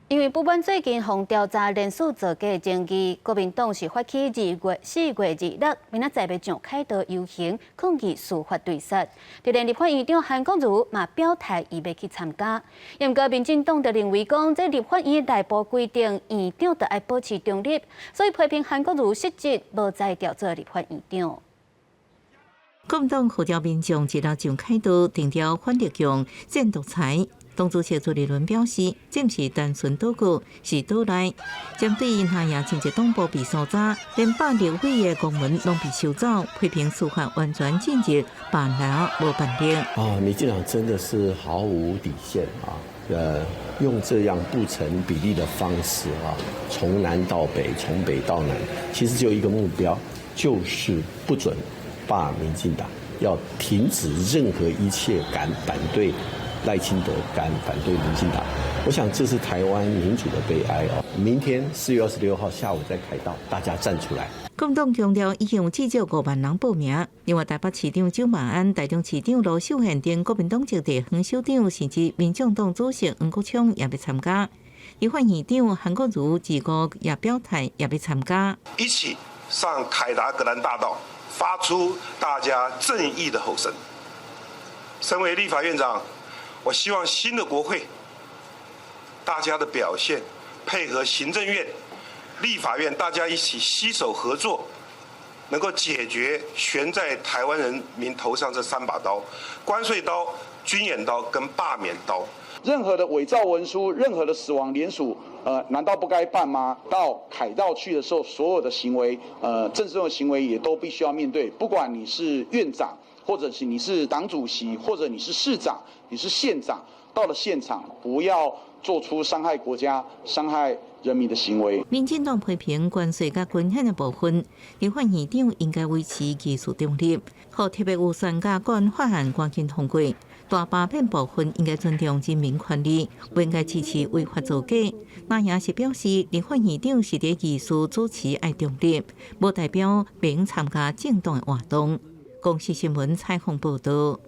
因為不滿最近予調查人事造假的爭議，國民黨是發起2月4月26，明仔載欲上凱道遊行抗議司法對殺。就連立法院長韓國瑜嘛表態，伊欲去參加。毋過民進黨就認為講，這立法院內部規定，院長著愛保持中立，所以批評韓國瑜失職，無才調做立法院長。國民黨號召民眾一路上凱道，定調反力強戰獨裁。黨主席朱立倫表示，這毋是單純倒閣，是黨內針對那亞真濟黨部被搜查，連百立委的公文攏被收走，批評司法完全進入辦人無辦力。啊，民進黨真的是毫無底線啊！用這樣不成比例的方式啊，從南到北，從北到南，其實就一個目標，就是不准罷民進黨，要停止任何一切敢反對賴清德，敢反對民進黨，我想這是台灣民主的悲哀哦。明天4月26號下午在凱道，大家站出來。國民黨強調已經有至少5萬人報名。另外，台北市長蔣萬安、台中市長盧秀燕等國民黨籍地方首長，甚至民眾黨主席黃國昌也欲參加。立法院長韓國瑜自個也表態也欲參加。一起上凱達格蘭大道，發出大家正義的吼聲。身為立法院長，我希望新的國會，大家的表現配合行政院、立法院，大家一起攜手合作，能夠解決懸在台灣人民頭上這三把刀：關稅刀、軍演刀跟罷免刀。任何的偽造文書，任何的死亡聯署，難道不該辦嗎？到凱道去的時候，所有的行為，政治上的行為也都必須要面對。不管你是院長，或者是你是黨主席，或者你是市長，你是縣長，到了現場，不要做出傷害國家、傷害人民的行為。民進黨批評關稅佮軍演的部分，立法院長應該維持技術中立，予特別預算佮國安法案趕緊通過。大罷免部分應該尊重人民權利，不應該支持違法造假。那也是表示，立法院長是佇議事主持愛中立，無代表袂參加政黨的活動。公視新聞採訪報道。